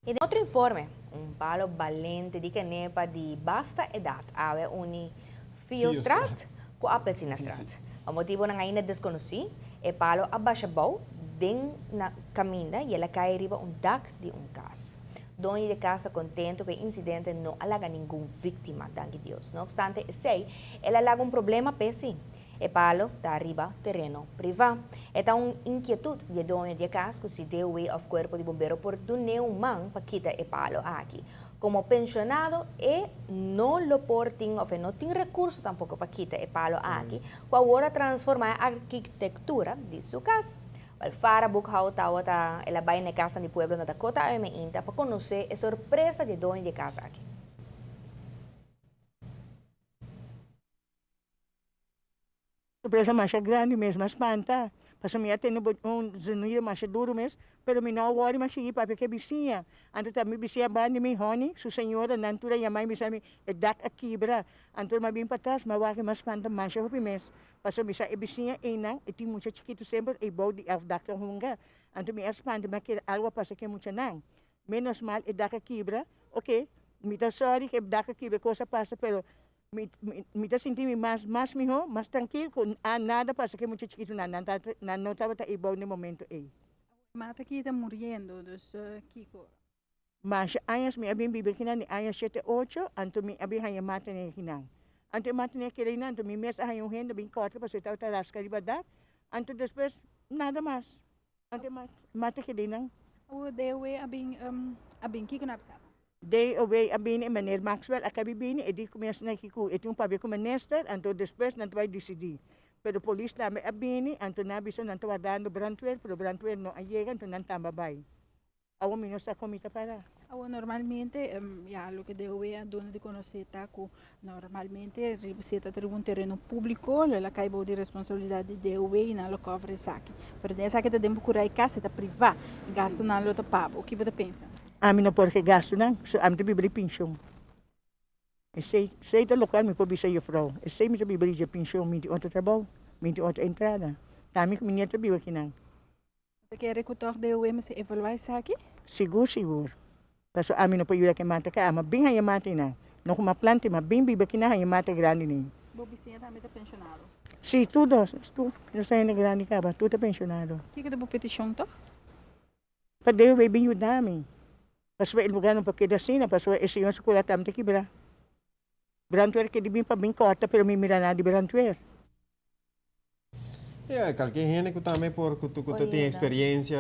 Y den otro informe, un palo balente di kenepa di basta edad awe uni Fiostraat cu Apelsinastraat. Pa motibonan ainda desconoci, e palo a basha bou den na caminda y el a cay riba un dak di un cas. Doño di e cas ta contento cu e incidente no a laga ningun victima, danki Dios. No obstante esey, el a laga un problema p'e si. E palo ta riba tereno privá. E ta un inkietud di e doño di e kas ku si DOW òf kuerpo di bombero por dun'é un man pa kita e palo aki. Komo penshonado e no lo por tin òf e no tin rekurso tampoko pa kita e palo aki ku awor a transformá e arkitektura di su kas. Wèl Farah Boekhout tawata el a bai na e kasnan di pueblo na Dakota awe meinta pa konosé e sorpresa di e doño di e kas aki. Sorpresa masha grandi mes, m'a spanta, pasobra mi a tene un zonido masha duro mes, pero mi no a wòri mas sigui papia ku e bisiña. Anto ta mi bisiña banda mi Honey, su señora, nan tur a yama mi bisa mi e dak a kibra. Anto m'a bin patras, m'a wak i m'a spanta masha hopi mes, pasobra mi sa e bisiña einan e tin mucha chikitu semper ei bou di dak ta hunga. Anto mi a spanta, mi a kere algu a pasa ku e muchanan. Menos mal e dak a kibra, oke, mi ta sòri ku e dak a kibra, e kos a pasa, pero Mi mi ta sinti mi mas mas mihó, mas trankil ku a nada pasa ku e mucha chikitu nan nan ta nan no tabata ei bou na e momento ei. Mata ki ta muriendo, dus kiko? Masha añas mi a bin biba akinan di aña shete ocho, anto mi a bin haña mata den akinan. Anto e mata den a keda einan, anto mi mes a haña un hende a bin kòrta pasobra e tabata raska riba dak, anto despues nada mas. Anto e mata keda einan. Awor DOW a bin a bin kiko nan a bisa bo? DOW a bini e meneer Maxwell a kabi bini e di ku mi asina aki ku e tin un papia ku minister anto despues nan ta bai disidi. Pero polis tambe a bini anto nan a bisa nan ta wardando brandweer pero brandweer no a yega anto nan tambe a bai. Awor mi no sa kon mi ta para. Awor normalmente ya loke DOW a duna di konosé ta ku Normalmente riba si e ta riba un tereno públiko lo el a kai bou di responsabilidat di DOW i nan lo cover esaki. Pero den esaki ta den bo kura e kas e ta privá, e gastunan lo ta pa bo. Ki bo ta pensa? Ami no por ke gastunan, so ami ta biba di pinshon. Esei, esei ta lokual mi por bisa jufrou. Esei mi ta biba di dje pinshon, mi tin otro trabou, mi tin otro entrada. Ta ami ku mi nieto ta biba akinan. Bo ta kere ku tòg DOW mester evaluá esaki? Sigur sigur. Pasobra ami no por yuda ku e mata ka. Ama bin haña mata einan. No ku ma planta ma bin biba kinan haña mata grandi nei. Bo bisiña tambe ta penshonado? Si, tur dos. Tur. Nos ta hende grandi kaba. Tur ta penshonado. Kiko ta bo petishon tòg? Pa DOW bin yuda mi. Pasobra e lugar no por keda asina. Pasobra e señor su kura tambe ta kibra. Brandweer ke di bin pa bin kòrta pero mi mira nada di brandweer. Ya, kalke hende ku tambe por ku ta tin eksperiencia.